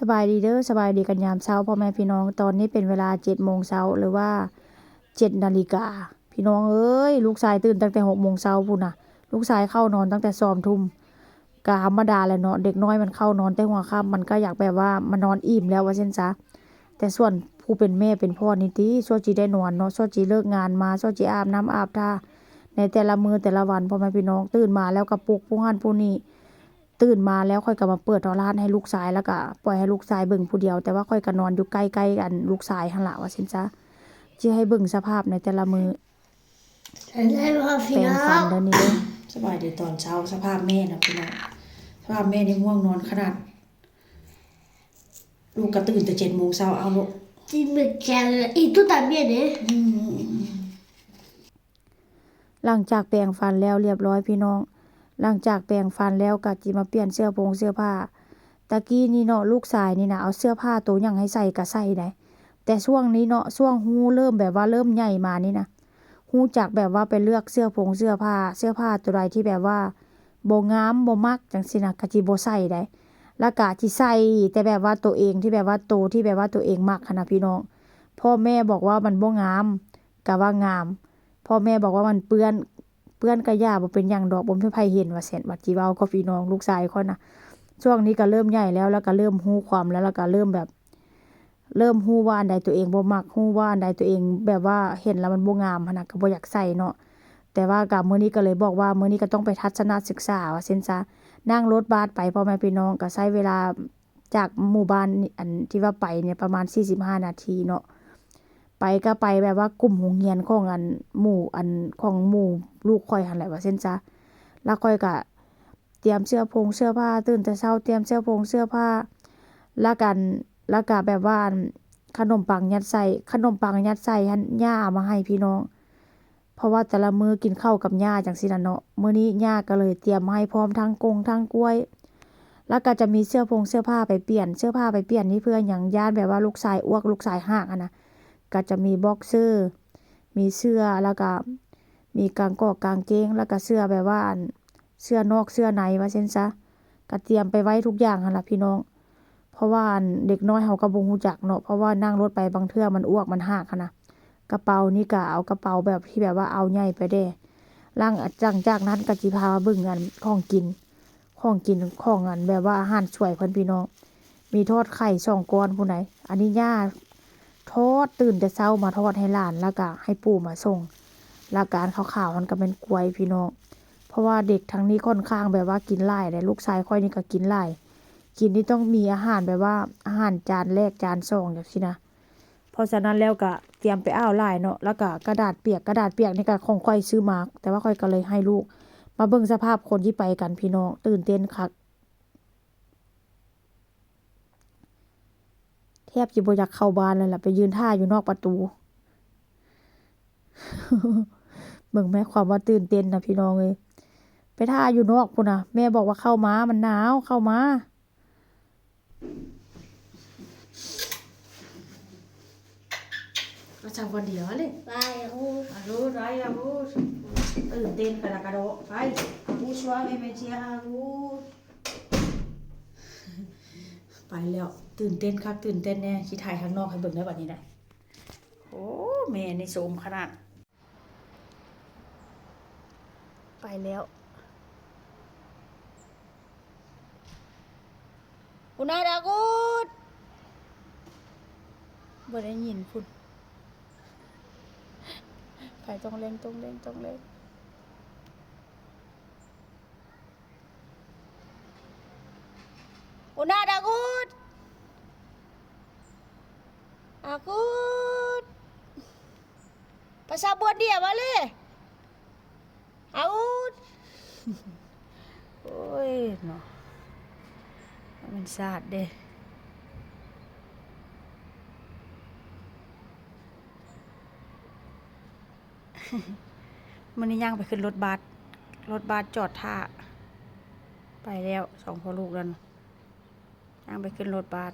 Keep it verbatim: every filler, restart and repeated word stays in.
สบายดีเด้อ สบายดีกันยามเช้าพ่อแม่พี่น้อง ตอนนี้เป็นเวลาเจ็ดโมงเช้า หรือว่าเจ็ดนาฬิกา พี่น้องเอ้ย ลูกชายตื่นตั้งแต่หกโมงเช้าพู้นน่ะ ลูกชายเข้านอนตั้งแต่สองทุ่ม ก็ธรรมดาแหละเนาะ เด็กน้อยมันเข้านอนแต่หัวค่ำ มันก็อยากแบบว่ามานอนอิ่มแล้วว่าซั่นซะ แต่ส่วนผู้เป็นแม่เป็นพ่อนี่ติ ซั่วสิได้นอนเนาะ ซั่วสิเลิกงานมา ซั่วสิอาบน้ำอาบท่า ในแต่ละมื้อแต่ละวัน พ่อแม่พี่น้อง ตื่นมาแล้วก็ปลุกผู้หั้นผู้นี้ ตื่นมาแล้วข้อยก็มาเปิดโทรทัศน์ให้ลูกชาย แล้วก็ปล่อยให้ลูกชายเบิ่งผู้เดียว แต่ว่าข้อยก็นอนอยู่ใกล้ๆ อันลูกชายหั้นล่ะ ว่าซั่นซะ สิให้เบิ่งสภาพในแต่ละมื้อ แปรงฟันเด้อนี่เด้อ สบายดีตอนเช้า สภาพแม่นะพี่น้อง สภาพแม่นี่ง่วงนอนขนาด ลูกก็ตื่นแต่เจ็ดโมงเช้า เอาลูก Sí, me encanta. Y tú también, ¿eh? อืม หลังจากแปรงฟันแล้วเรียบร้อยพี่น้อง หลังจากแปรงฟันแล้วก็สิมาเปลี่ยนเสื้อผงเสื้อผ้า ตะกี้นี่เนาะ ลูกชายนี่นะ เอาเสื้อผ้าตัวหยังให้ใส่ก็ใส่ได้ แต่ช่วงนี้เนาะ ช่วงฮู้เริ่มแบบว่าเริ่มใหญ่มานี่นะ ฮู้จักแบบว่าไปเลือกเสื้อผงเสื้อผ้า เสื้อผ้าตัวใดที่แบบว่าบ่งามบ่มักจั่งซี้นะ ก็สิบ่ใส่ได้ แล้วก็สิใส่แต่แบบว่าตัวเองที่แบบว่าโตที่แบบว่าตัวเองมักหั้นนะพี่น้อง พ่อแม่บอกว่ามันบ่งาม ก็ว่างาม พ่อแม่บอกว่ามันเปื้อน เปื้อนก็อย่า บ่เป็นหยังดอก บ่มีไผเห็นว่าซั่น บัดสิเว้ากับพี่น้องลูกชายข้อยนะ ช่วงนี้ก็เริ่มใหญ่แล้ว แล้วก็เริ่มฮู้ความแล้ว แล้วก็เริ่มแบบ เริ่มฮู้ว่าอันใดตัวเองบ่มัก ฮู้ว่าอันใดตัวเองแบบว่าเห็นแล้วมันบ่งามหั้นนะ ก็บ่อยากใส่เนาะ แต่ว่าก็มื้อนี้ก็เลยบอกว่ามื้อนี้ก็ต้องไปทัศนศึกษาว่าซั่นซะ นั่งรถบัสไปพ่อแม่พี่น้อง ก็ใช้เวลาจากหมู่บ้านนี่ อันที่ว่าไปเนี่ยประมาณสี่สิบห้านาทีเนาะ ไปก็ไปแบบว่ากลุ่มโรงเรียนของอันหมู่ อันของหมู่ลูกข้อยหั้นแหละว่าซั่นซะ แล้วข้อยก็เตรียมเสื้อผงเสื้อผ้า ตื่นแต่เช้าเตรียมเสื้อผงเสื้อผ้า แล้วกัน แล้วก็แบบว่าอันขนมปังยัดใส่ ขนมปังยัดใส่หั้นย่าเอามาให้พี่น้อง เพราะว่าแต่ละมื้อกินข้าวกับย่าจั่งซี้ล่ะเนาะ มื้อนี้ย่าก็เลยเตรียมมาให้พร้อมทั้งกงทั้งกล้วย แล้วก็จะมีเสื้อผงเสื้อผ้าไปเปลี่ยน เสื้อผ้าไปเปลี่ยนนี่เพื่อหยัง ย้านแบบว่าลูกชายอ้วกลูกชายฮากหั้นนะ ก็จะมีบ็อกเซอร์ มีเสื้อ แล้วก็มีกางกอกกางเกง แล้วก็เสื้อแบบว่าอัน เสื้อนอกเสื้อในว่าซั่นซะ ก็เตรียมไปไว้ทุกอย่างหั้นล่ะพี่น้อง เพราะว่าอันเด็กน้อยเฮาก็บ่ฮู้จักเนาะ เพราะว่านั่งรถไปบางเทื่อมันอ้วกมันฮากหั้นนะ กระเป๋านี่ก็เอากระเป๋าแบบที่แบบว่าเอาใหญ่ไปแด่ หลัง หลังจากนั้นก็สิพามาเบิ่งอันของกิน ของกินของอันแบบว่าอาหารช่วยเพิ่นพี่น้อง มีทอดไข่สองก้อนพู้นใด อันนี้ย่าทอด ตื่นแต่เช้ามาทอดให้หลาน แล้วก็ให้ปู่มาส่ง แล้วก็อันขาวๆหั้นก็แม่นกล้วยพี่น้อง เพราะว่าเด็กทางนี้ค่อนข้างแบบว่ากินหลายเด้ ลูกชายข้อยนี่ก็กินหลาย กินนี่ต้องมีอาหารแบบว่าอาหารจานแรกจานสองจั่งซี้นะ เพราะฉะนั้นแล้วก็เตรียมไปอ้าวหลายเนาะ แล้วก็กระดาษเปียก กระดาษเปียกนี่ก็ของข้อยซื้อมา แต่ว่าข้อยก็เลยให้ลูก มาเบิ่งสภาพคนที่ไปกันพี่น้อง ตื่นเต้นคัก แทบสิบ่อยากเข้าบ้านเลยล่ะ ไปยืนท่าอยู่นอกประตู เบิ่งแม่ความว่าตื่นเต้นนะพี่น้องเอ้ย ไปท่าอยู่นอกพู้นนะ แม่บอกว่าเข้ามา มันหนาว เข้ามา ก็สั่งคนเดียวเลย Vaya, Ruth. อารูด ไปอารูด ตื่นเต้นกระดากระโดด ไป อารูด ช่วยแม่เชียร์ อารูด ไปแล้ว ตื่นเต้นคัก ตื่นเต้นแน่ สิถ่ายข้างนอกให้เบิ่งได้บัดนี้นะ โอ้ แม่นี่โสมขนาด ไปแล้ว อุนาดากูด บ่ได้ยินพุ้น ไปต้องเร่ง ต้องเร่ง ต้องเร่ง อุนาดากูด อากูด Pasabot dia balik. Aud. โอ้ยเนาะ มันสาดเด้ มื้อนี้ย่างไปขึ้นรถบัส รถบัสจอดท่า ไปแล้ว สองพ่อลูกนั่น ย่างไปขึ้นรถบัส